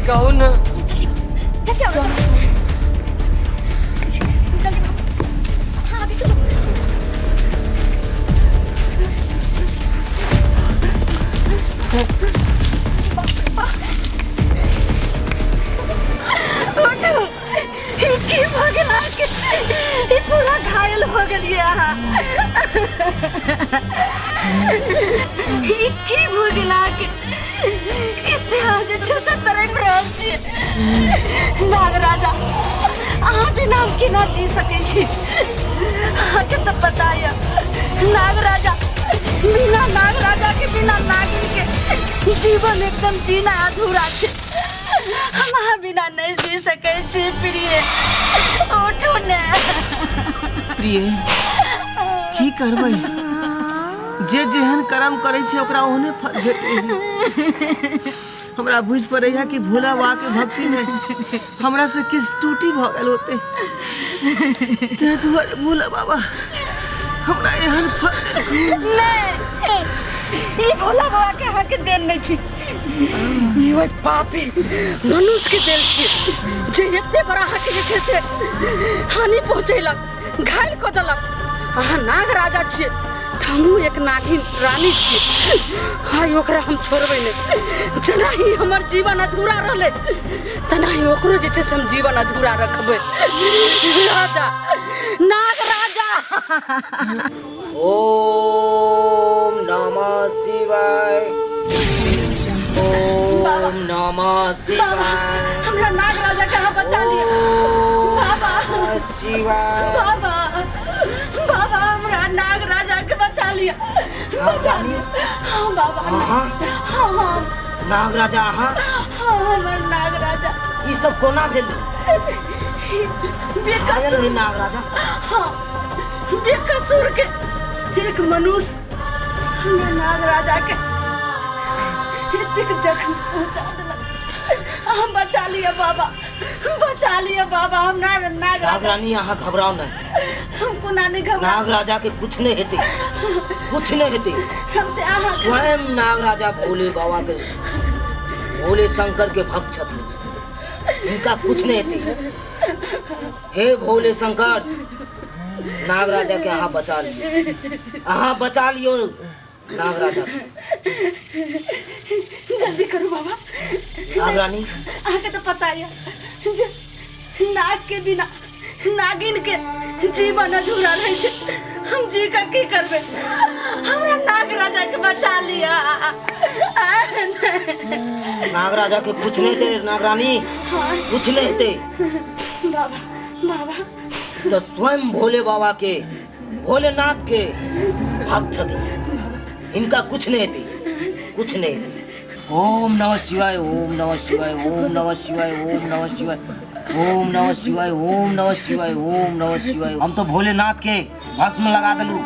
कहू ने। जल्दी जल्दी आओ ना, जल्दी भागो। हाँ, अभी चलो। उठू, ई की भऽ गेल अहाँके? ई पूरा घायल भऽ गेलियै अहाँ। ई की भऽ गेल अहाँके? कते अहाँ जे छै से तड़पि रहल छियै। नाग राजा, अहाँ बिना हम केना जी सकै छी? अहाँके तऽ पता यऽ नाग राजा, बिना नाग राजा के, बिना नागिन के जीवन एकदम जीना अधूरा छै। हम अहाँ बिना नहीं जी सकै छी प्रिय, उठू ने। प्रिय, की करबै? जे जेहन कर्म करै छै ओकरा ओहने फल भेटै है। हमरा बुझि पड़ैया कि भोला बाबा के भक्ति में हमरा से किछु टूटी भऽ गेल होते, ताहि दुआरे भोला बाबा हमरा एहन फल देलखुन। नहीं, ई भोला बाबा के अहाँके देन नहीं छी, ई ओहि पापी मनुष्य के देल छी जे एते बड़ा अहाँके जे छै से हानि पहुँचेलक, घायल कऽ देलक। अहाँ नाग राजा छियै तऽ हमहूँ एक नागिन रानी छियै। आइ ओकरा हम छोड़बै नहि। जेना ही हमर जीवन अधूरा रहलै तेना ही ओकरो जे छै से हम जीवन अधूरा रखबै। राजा, नाग राजा। ओम नमः शिवाय, ओम नमः शिवाय। हमरा नाग राजा के अहाँ बचा लिअ बाबा। नमः शिवाय। बाबा, बाबा, हमरा नाग राजा के बचा लिअ, बचा लिअ। हाँ बाबा। अहाँ? हाँ हाँ। नाग राजा अहाँ? हाँ, हमर नाग राजा। ई सब कोना भेल? बेकसूर घायल नाग राजा। हाँ, बेकसूर के एक मनुष्य हमरा नाग राजा के एतेक जख्म पहुंचा देलक। हम बचा लिअ बाबा, बचा लिअ बाबा हमरा नाग नाग राजा। रानी, अहाँ घबराउ नहीं। हम कोना नहीं घबरा? नाग राजा के कुछ नहीं हेतै, कुछ नहीं हेतै। हम तऽ अहाँ के स्वयं नाग राजा भोले बाबा के, भोले शंकर के भक्त छथिन, हिनका कुछ नहीं हेतै। हे भोले शंकर, नाग राजा के अहाँ बचा लियौ, अहाँ बचा लियौ नाग राजा के। जल्दी करू बाबा। नाग रानी, अहाँके तऽ पता यऽ जे नाग के बिना नागिन के जीवन अधूरा रहै छै। हम जी का की करबै? हमरा नाग राजा के बचा लिअ। नाग राजा के कुछ नहीं हेतै नाग रानी, कुछ नहीं हेतै। बाबा, बाबा। तऽ स्वयं भोले बाबा के, भोलेनाथ के भक्त छथिन, हिनका कुछ नहीं हेतै, कुछ नहीं हेतै। ओम नमः शिवाय, ओम नमः शिवाय, ओम नमः शिवाय, ओम नमः शिवाय, ओम नमः शिवाय, ओम नमः शिवाय, ओम नमः शिवाय। हम तो भोलेनाथ के भस्म लगा देलू,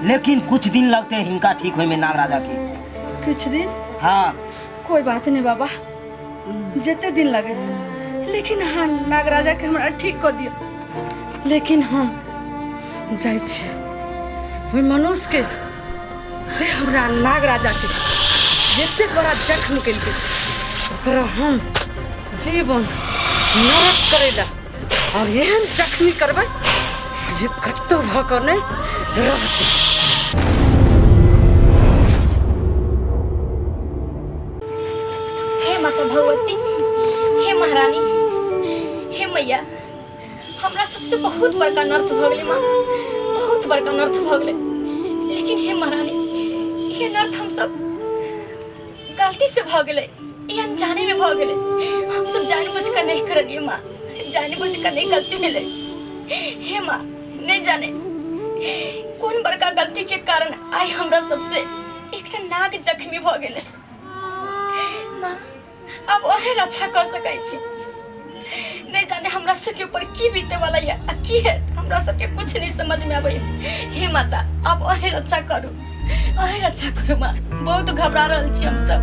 लेकिन कुछ दिन लगते हिनका ठीक होय में, नाग राजा के। कुछ दिन? हाँ। कोई बात नहीं बाबा, जते दिन लगे, लेकिन हाँ, नाग राजा के हमरा ठीक कर दियो। लेकिन हम जाइ छी ओहि मनुष्य के जे हमरा नाग राजा के जते बड़ा जख्म केलकै, ओकरा हम जीवन नरक करेला और एहन जख्मी करबै जे कतौ भऽ कऽ नहि रहतै। हे माता भगवती, हे महारानी, हे मैया, हमरा सबसे बहुत बड़का अनर्थ भऽ गेलै माँ, बहुत बड़का अनर्थ भऽ गेलै। लेकिन हे महारानी, ई अनर्थ हम सब गलती से भऽ गेलै, ई अनजाने में भऽ गेलै। हम सब जानबूझ कऽ नहीं करलियै माँ, जानबूझ कऽ नहीं गलती भेलै। हे माँ, नहीं जाने कोन बड़का गलती के कारण आइ हमरा सबसे एकटा नाग जख्मी भऽ गेलै। माँ, अब ओहे रक्षा कर सकै छी। नहीं जाने हमरा सबके ऊपर की बीते वाला या आ की है, हमरा सबके कुछ नहीं समझ में आबै। हे माता, अब ओहे रक्षा करू, ओहे रक्षा करू माँ। बहुत घबरा रहल छी हम सब,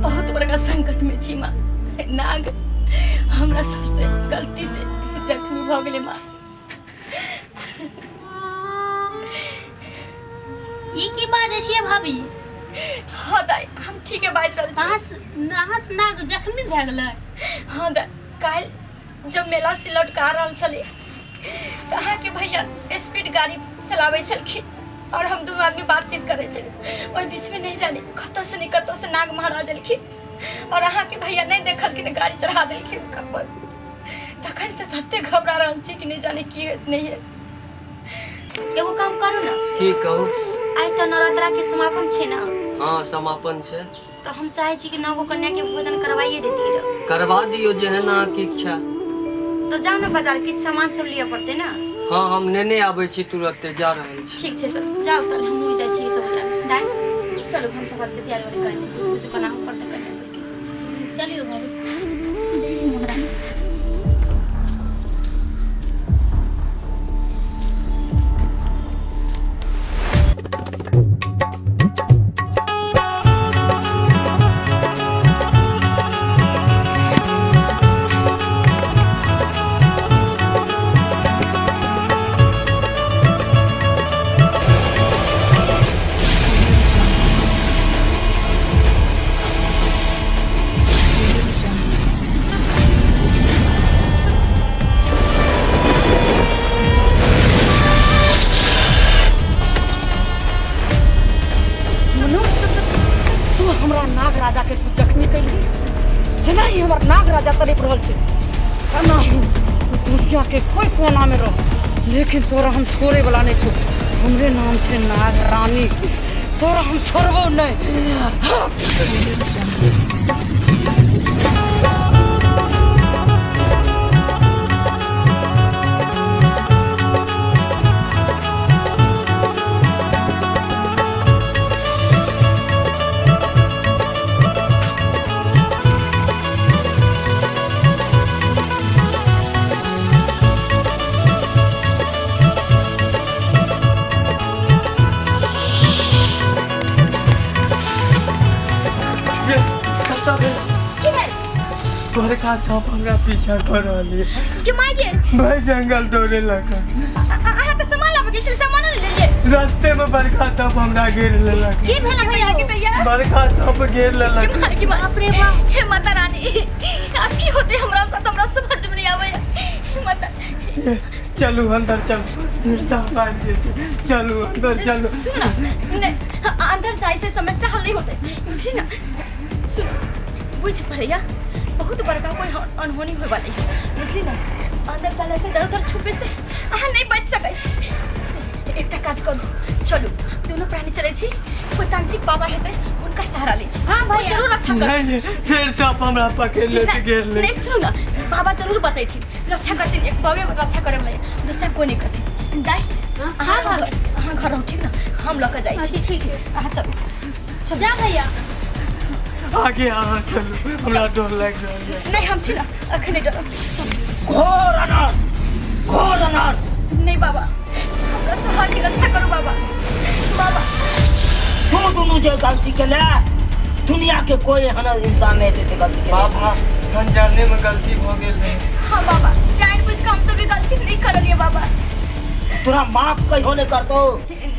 बहुत बड़का संकट में छी माँ। नाग हमरा सबसे गलती से जख्मी भऽ गेलै माँ। ई की बाजै छियै भाभी? हाँ दाई, हम ठीके बाजि रहल छी। अहाँ से नाग जख्मी भए गेलै? हाँ दाई, काल्हि जब मेला से लौट के आ रहल छलियै तऽ अहाँके भैया स्पीड गाड़ी चलाबै छलखिन और हम दुनू आदमी बातचीत करै छलियै। ओहि बीचमे नहि जानी कतऽसँ नहि कतऽसँ नाग महाराज एलखिन और अहाँके भैया नहि देखलखिन, गाड़ी चढ़ा देलखिन हुनका पर। तखन से तते घबरा रहल छी कि नहि जाने की होयत नहि होयत। एगो काम करू ने। की कहू? आइ तऽ नवरात्रा के समापन छै ने। हाँ, समापन छै। तऽ हम चाहै छी कि नौ गो कन्या के भोजन करवाइए देती रह। करवा दियौ, जेहन अहाँके इच्छा। तऽ जाउ ने बाजार, किछु सामान सब लिअ पड़तै ने। हाँ, हम नेने आबै छी, तुरते जा रहल छी। ठीक छै तऽ जाउ, तऽ हमहूँ जाइ छी सब दाइ। चलू, हम सब के तैयारी उयारी करै छी, कुछ कुछ बनाबऽ पड़तै कन्या सबके। चलियौ भाभी जी। महारानी तू हमरा नाग राजा के तू जख्मी कैली, जेना ही हमर नाग राजा तड़प रहल छै तेना ही तू दुनिया के कोई कोना में रह, लेकिन तोरा हम छोड़े वाला नहीं छौ। हमरे नाम छै नाग रानी, तोरा हम छोड़बो नहीं। कतऽ भेल? की भेल? बड़का सांप हमरा पीछा कऽ रहल ये। के माय गे। भाई जंगल दौड़े लगा। अहाँ तऽ सामान लाबऽ गेल छलियै, सामानो नहि लेलियै। रास्ते में बड़का सांप हमरा घेर लेलक। की भेल भैया? की दैया? बड़का सांप घेर लेलक। के माय, के बाप रे बाप। हे माता रानी, आब की होतै हमरा साथ, हमरा समझ में नहीं आबैया। हे माता, चलू अंदर चलू, सांप आबि जेतै। चलू अंदर चलू। सुन ना, नहीं अंदर जाय से समस्या हल नहीं होते, बुझली ना। सुन, बुझ पड़ैया बहुत बड़का कोई अनहोनी होय वाली है, बुझली ना। अंदर चले से इधर उधर छुपे से अहाँ नहीं बच सकै छी। एकटा काज करू, चलू दोनों प्राणी चलै छी, कोई तांत्रिक बाबा हेतै हुनका सहारा लै छी। हाँ भैया। जरूर रक्षा कर। नहीं, फेर सांप हमरा पकड़ लेत, घेर लेत। नहीं सुनू ना, बाबा जरूर बचैथिन, रक्षा करथिन। एक बाबे रक्षा करे वाला, दूसरा कोई नहीं करथिन। दाई, अहाँ हाँ, रहू, अहाँ घर रहू, ठीक ना? हम लऽ कऽ जाइ छी। ठीक है। अहाँ चलू चलू। जा भैया। आगे अहाँ चलू, हमरा डर लागि रहल ये। नहीं, हम छी ना, अखन नहीं डरब, चलू। घोर अनर्थ, घोर अनर्थ। नहीं बाबा, हमरा सोहाग के रक्षा करू बाबा, बाबा। तू दुनू जे गलती केले, दुनिया के कोई एहन इंसान नहीं हेतै जे गलती केले। बाबा, अनजाने में गलती भऽ गेल रहे। हाँ बाबा, जान बुझ के हम सब गलती नहीं करलिए बाबा। तोरा माफ कहियो नहीं करतो,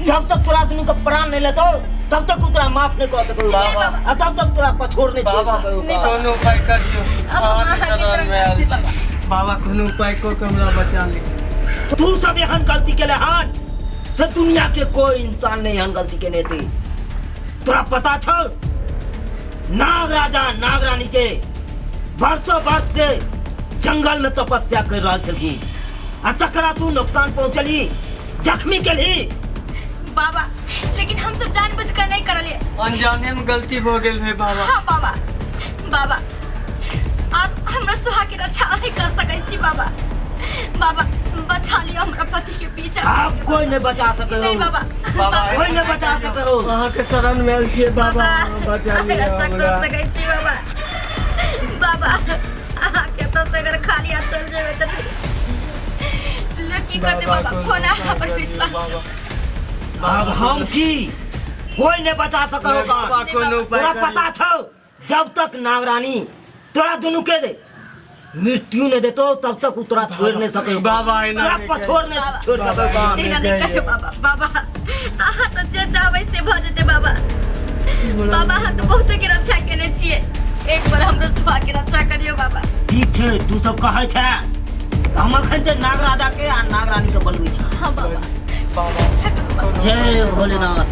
जब तक तोरा दुनू के प्राण नहीं लेतो तब तक तोरा माफ नहीं कर सको बाबा। आ तब तक तोरा पछोड़ नहीं छोड़ बाबा, सको। नहीं बाबा। कोनो उपाय करियौ, अब हम अहाँके अहाँके शरण में आयल चरण छी। बाबा। बाबा, कोनो उपाय कऽ के हमरा बचा ली। तू सब एहन गलती केले हन से दुनिया के कोई इंसान नहीं एहन गलती केने हेतै। तोरा पता छौ नाग राजा नाग रानी के वर्षों वर्ष से जंगल में तपस्या कर रहल छलखिन आ तकरा तू नुकसान पहुंचली, जख्मी केलही। बाबा, लेकिन हम सब जानबूझ कर नहीं करलिए। अनजाने में गलती भऽ गेल रहे बाबा। हाँ बाबा, बाबा आप हमरा सुहा के रक्षा अहीं कर सकै छी बाबा। बाबा बचा लियो हमरा पति के पीछा। आप कोई नहीं बचा सके हो। नहीं बाबा, बाबा, कोई नहीं बचा सके हो। अहाँके शरण में आयल छियै बाबा, बचा अहाँ लिअ रक्षा कर हमरा। सकै छी बाबा। बाबा, अहाँ के तो से अगर खाली हाथ चल जेबै तऽ लोग की करतै बाबा? कोनो कोना उपाय पर करियौ विश्वास बाबा। अब हम की कोई नहीं बचा सके हो। बाबा, कोनो उपाय तोरा करियौ। पता छौ जब तक नागरानी तोरा दुनू के दे मृत्यु नहीं देतो तब तक उ तोरा छोड़ नहीं सके। बाबा, एना तोरा नहि पछोड़ नहीं छोड़ सके। एना नहि कहियौ बाबा। बाबा, अहाँ तऽ जे चाहबै से भऽ जेतै बाबा। बाबा अहाँ तऽ बहुते के रक्षा केने छियै एक बार हमरो सुहाग के रक्षा करियौ बाबा ठीक छै तू सब कहै छै तऽ हम अखन तऽ नाग राजा के आ नाग रानी के बोलबै छी हाँ बाबा बाबा रक्षा करू बाबा जय भोलेनाथ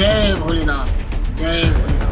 जय भोलेनाथ जय भोलेनाथ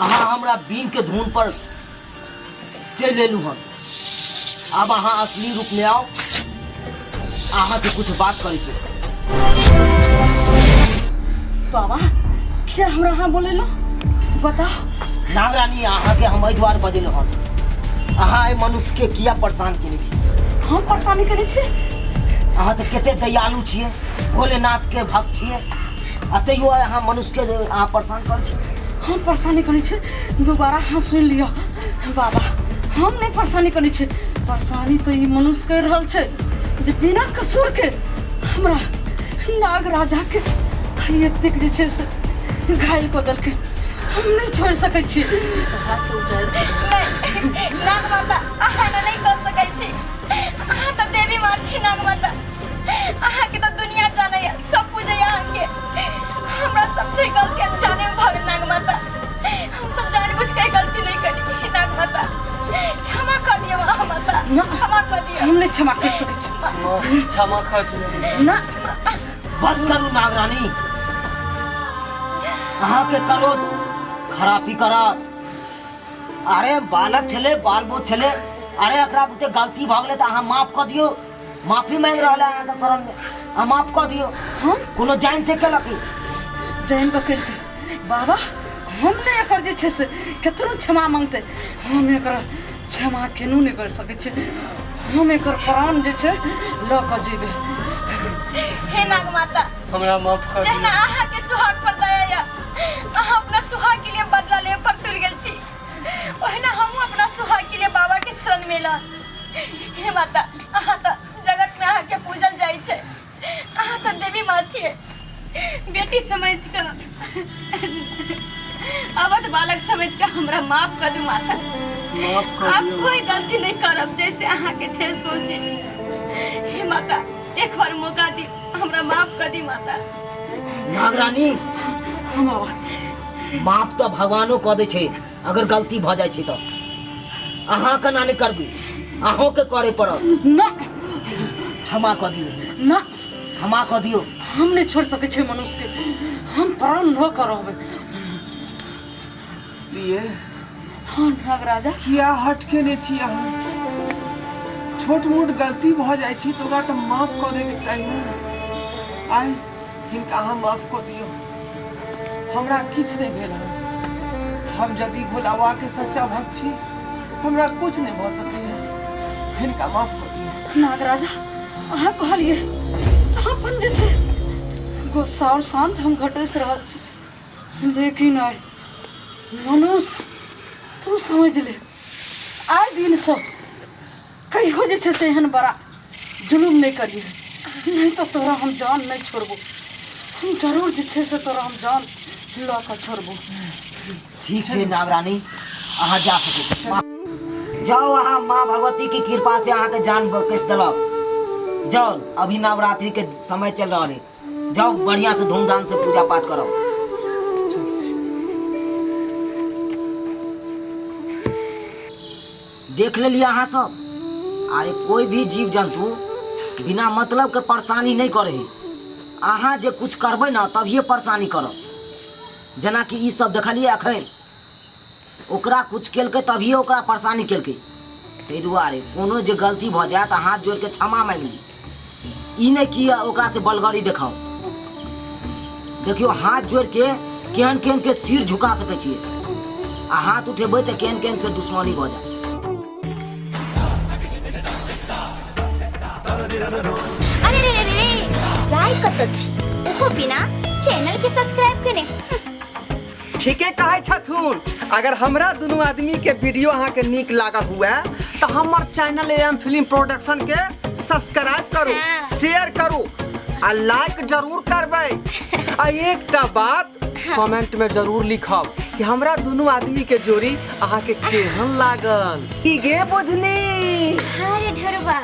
अहाँ हमरा बीन के धुन पर चलि एलहुँ हन आब अहाँ असली रूप में आउ अहाँ से कुछ बात करे के बाबा किया हमरा अहाँ बोलेलो बताओ नागरानी अहाँ के हम एहि दुआरे बजेलहुँ हन अहाँ एहि मनुष्य के किया परेशान केने छी हम परेशानी करै छी अहाँ तऽ कते दयालु छियै भोलेनाथ के भक्त छियै आ तैयो अहाँ मनुष्य के अहाँ परेशान करै छी हम परेशानी करै छी दोबारा अहाँ सुनि लिअ बाबा हम नहि परेशानी करै छी परेशानी तऽ ई मनुष्य करि रहल छै जे बिना कसूर के हमरा नाग राजा के एतेक जे छै से घायल कऽ देलकै हम नहि छोड़ि सकै छी हाथ उजाड़ि नहि नाग माता अहाँ एना नहि कऽ सकै छी अहाँ तऽ देवी माँ छी नाग माता अहाँके तऽ दुनिया जानैया सब पूजैया अहाँके हमरा सबसे गलती अनजाने में भऽ गेल नाग माता हम सब जानबूझ के गलती नहीं करी नाग माता क्षमा कर दियौ अहाँ माता ना। क्षमा कर दियौ हम नहि क्षमा कर सकै छी क्षमा कर दियौ ना बस करू नागरानी अहाँके करो खराबी करत अरे बालक छलै बाल बोध छलै अरे एकरा बुते गलती भऽ गेलै तऽ अहाँ माफ कऽ दियौ माफी मांगि रहल है अहाँके शरण में अहाँ माफ कऽ दियौ हम कोनो जानि से केलक ई? जानि कऽ केलकै बाबा हम नहि एकर जे छै से केतनो क्षमा मांगतै हम एकर क्षमा केनो नहि कर सकै छियै हम एकर प्राण जे छै लऽ कऽ जेबै हे नाग माता हमरा माफ कर जहिना अहाँके सुहाग पर दया या अहाँ अपना सुहाग के लिए बदला ले पर तुल गेल छी ओहिना हमहूँ अपना सुहाग के लिए बाबा के शरण में ला हे माता अहाँ तऽ जगत में अहाँके पूजल जाइ छै अहाँ तऽ देवी माँ छियै बेटी समझ कऽ अवध बालक समझ कऽ हमरा माफ कर दू माता माफ कर आब दियौ कोई गलती नहीं करब जैसे अहाँके ठेस पहुँचे हे माता एक बार मौका दी हमरा माफ कर दी माता नागरानी हाँ बाबा माफ तऽ भगवानो कऽ दै छै अगर गलती भऽ जाइ छै तऽ अहाँ केना नहि करबै अहूँके करे पड़त ना क्षमा कऽ दियौ ना क्षमा कऽ दियौ हम नहि छोड़ि सकै छियै मनुष्यके हम प्राण लऽ कऽ रहबै प्रिय हाँ नागराजा किया हट केने छी अहाँ छोट मोट गलती भऽ जाइ छै तऽ ओकरा तऽ माफ कऽ दैके चाही ने आइ हिनका अहाँ माफ कऽ दियौ हमरा किछु नहि भेल हन हम यदि भोला बाबाके सच्चा भक्त छी हमरा किछु नहि भऽ सकैए हिनका माफ कऽ दियौ नागराजा अहाँ कहलियै तऽ अपन जे छै गुस्सा आओर शान्त हम घटैस रहल छी लेकिन आइ मनुष्य तू समझ ले आइ दिनसँ कहियो जे छै से एहन बड़ा जुलुम नहि करिहे नहि तऽ तोरा हम जान नहि छोड़बो हम जरूर जे छै से तोरा हम जान लऽ कऽ छोड़बो ठीक छै नागरानी अहाँ जा सकै छी जाउ अहाँ माँ भगवती की कृपा से अहाँके जान बकैस देलक जाउ अभी नवरात्रि के समय चल रहल है जाउ बढ़िया से धूमधाम से पूजा पाठ करब देख लेलियै अहाँ सब अरे कोई भी जीव जन्तु बिना मतलब के परेशानी नहि करै है अहाँ जे कुछ करबै ने तभिए परेशानी करत जेनाकि ई सब देखलियै अखन ओकरा कुछ केलकै तभिए ओकरा परेशानी केलकै ताहि दुआरे कोनो जे गलती भऽ जाय तऽ हाथ जोड़ि के क्षमा मांगि ली ई नहि कि ओकरा से बलगरी देखाउ देखियौ हाथ जोड़ि के केहन केहन के सिर झुका सकै छियै आ हाथ उठेबै तऽ केहन केहन से दुश्मनी भऽ जायत अरे रे रे रे जाय कत छी ओहो बिना चैनल के सब्सक्राइब केने। ठीके कहै छथुन। अगर हमरा दुनू आदमी के वीडियो अहाँ के नीक लागल हुए तो हमर चैनल एम फिल्म प्रोडक्शन के सब्सक्राइब करू, शेयर करू आ लाइक जरूर करबै। आ एकटा बात कमेंट में जरूर लिखब कि हमरा दुनू आदमी के जोड़ी अहाँ के केहन लागल। की गे बुझनी? हाँ रे ढेरवा।